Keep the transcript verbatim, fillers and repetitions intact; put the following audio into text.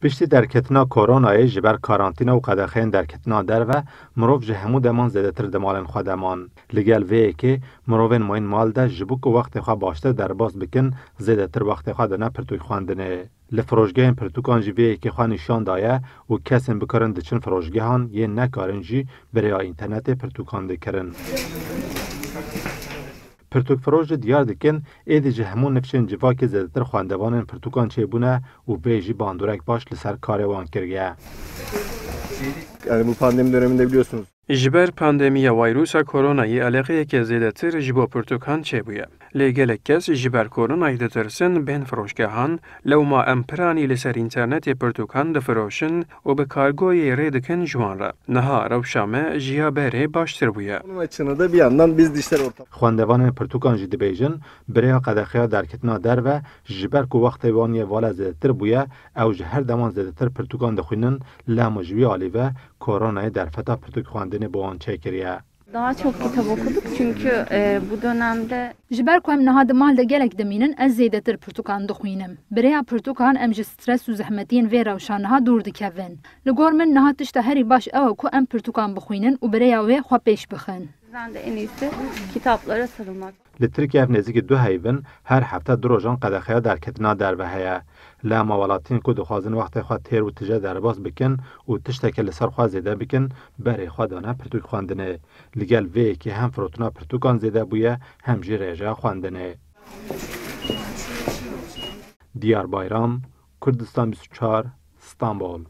Piştî derketina koronayê ji ber karantîna û qedexeyên derketina derve, mirov ji hemû deman zêdetir di malên xwe de man. Li gel vê yekê mirovên mayîn mal de ji bo ku wextê xwe baştir derbas bikin, zêdetir wextê xwe dine pirtûk xwendinê. Li firojgehên pirtûkan jî vê yekê xwe nîşan daye û kesên bikarin diçin firojgehan, yên nekarin jî bi rêya înternetê pirtûkan dikirin. Pirtûkfiroş jî diyar dikin, êdî ji hemû nifşên civakê zêdetir xwendevanên pirtûkan çêbûne û vê jî bandorek baş li ser karê wan kiriye. Yani bu pandemi döneminde biliyorsunuz. Ji ber pandemiya wayrusa koronayê eleqeyeke zêdetir ji bo pirtûkan çêbûye. Lê gelek kes ji ber koronayê ditirsin bên firoşgehan, lewma em piranî li ser înternetê pirtûkan difiroşin û bi kargoyê rê dikin ji wan re. Niha rewşa me jiya berê baştir bûye. Bunun açığını da bir yandan biz dişler ortamı. Xwendevanên pirtûkan jî dibêjin, bi rêya qedexeya derketina derve ji ber ku wextê wan yê vala zêdetir bûye, ew ji her deman zêdetir pirtûkan dixwînin, lema ji wî alî ve koronayê derfeta pirtûk xwendinê bi wan çêkiriye. Daha çok kitap okuduk çünkü e, bu dönemde Ji ber ku em niha di mal de gelek dimînin, ez zêdetir pirtûkan dixwînim. Bi rêya pirtûkan em ji stres û zehmetiyên vê rewşa niha dûr dikevin. Li gor min niha tişta herî baş ew e ku em pirtûkan bixwînin û bi rêya wê xwe pêş bixin. Bizden de en iyisi kitaplara sarılmak. Li Tirkiye ev nêzîkî du heyv in, her hefte du rojan qedexeya derketina derve heye. Lema welatiyên ku dixwazin wextê xwe têr û tije derbas bikin û tiştekê li ser xwe zêde bikin, berê xwe dane pirtûk xwendinê. Li gel vê yekê hem firotina pirtûkan zêde bûye, hem jî rêjeya xwendinê. Diyar Bayram, Kurdistan bîst û çar, Stenbol.